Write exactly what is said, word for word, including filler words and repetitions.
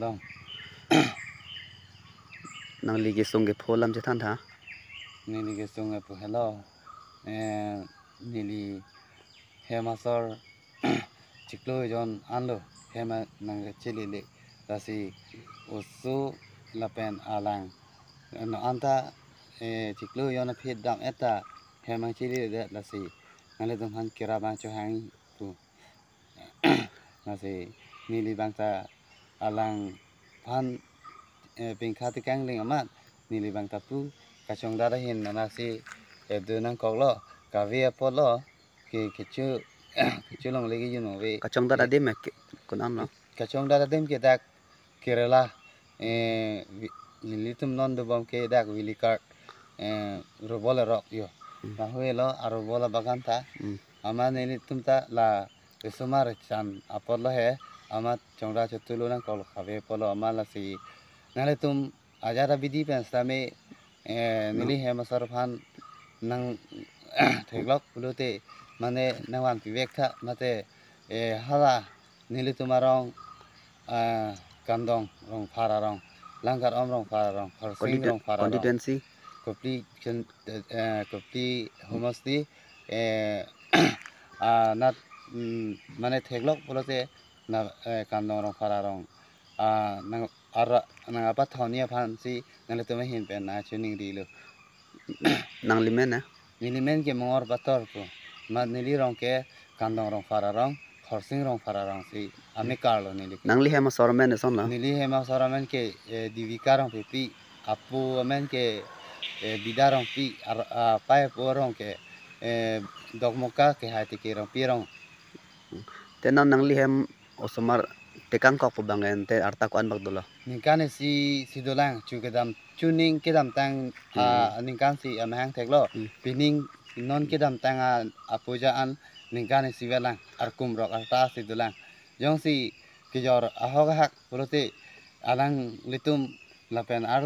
Long. Nangli kesung kepho alam chethan tha. Neli kesung kepho helo. Eh, neli hem asor chiklo jon anlo hem nangkachelele. Lasi oso lapen alang, no anta, eh, chiklo jon aphi dam-et ta hem nangchelele, lasi nanglitum aphan kerap nangchohang pu. Lasi neli bangta alangphan, eh, pingkha tekangling amat neli bangta pu, kachongdat ahin nanasi, eh, do nangkoklo, kave apotlo, ke, kecho, kecho longle ke you know ve. Kachongdat adim ke, ke konatlo? Kachongdat adim ke dak Kerala, eh, vi-, nelitum non dobom ke dak Villikar, eh, rubol erok yo. Hmm. Lahelo arubol abagan ta. Hmm. Amat nelitum ta la risomar chan apotlo he, amat chongdat chotulo nangkoklo, kave apotlo, amat lasi nanglitum ajat abidi pen sitame, eh, neli hem asor aphan nangtheklok pulote, mane nangvanpivek tha mate, eh, hala nelitum arong, ah, Kandong Rongphar arong, Langkartom Rongphar arong, Khorsing Constitu-, Rongphar arong, constituency? Kopili ken-, eh, Kopili homosti, eh, ah, nat, mm, mane theklok pulote na, eh, Kandong Rongphar arong, ah, nang ara, nangpathoni aphansi nanglitum ahin pen nangchoningrilo. Nangli men na? Neli men ke Mongor Pator pu. Amat neli rong ke Kandong Rongphar arong, Khorsing Rongphar arong si amekarlo neli ke. Nangli hem asor amen kosonlo? Neli hem asor amen ke, eh, Divika Rongpipi, apo amen ke, eh, Bida Rongpi, ar-, apei apo arong ke, eh, Dokmoka Kehai Tiki Rongpi arong. Te non nangli hem osomar tekangkok pu abang ente arta ko-an bak dolo? Ningkan isi si dolang, chu kedam, chuning kedamtang, hmm, ah, ningkan si amahang theklo. Hmm. Pining non kedamtang a, apuja an ningkan isi velang, arkum rok arta si dolang. Jongsi kejor ahok ahak pulote alanglitum lapen ar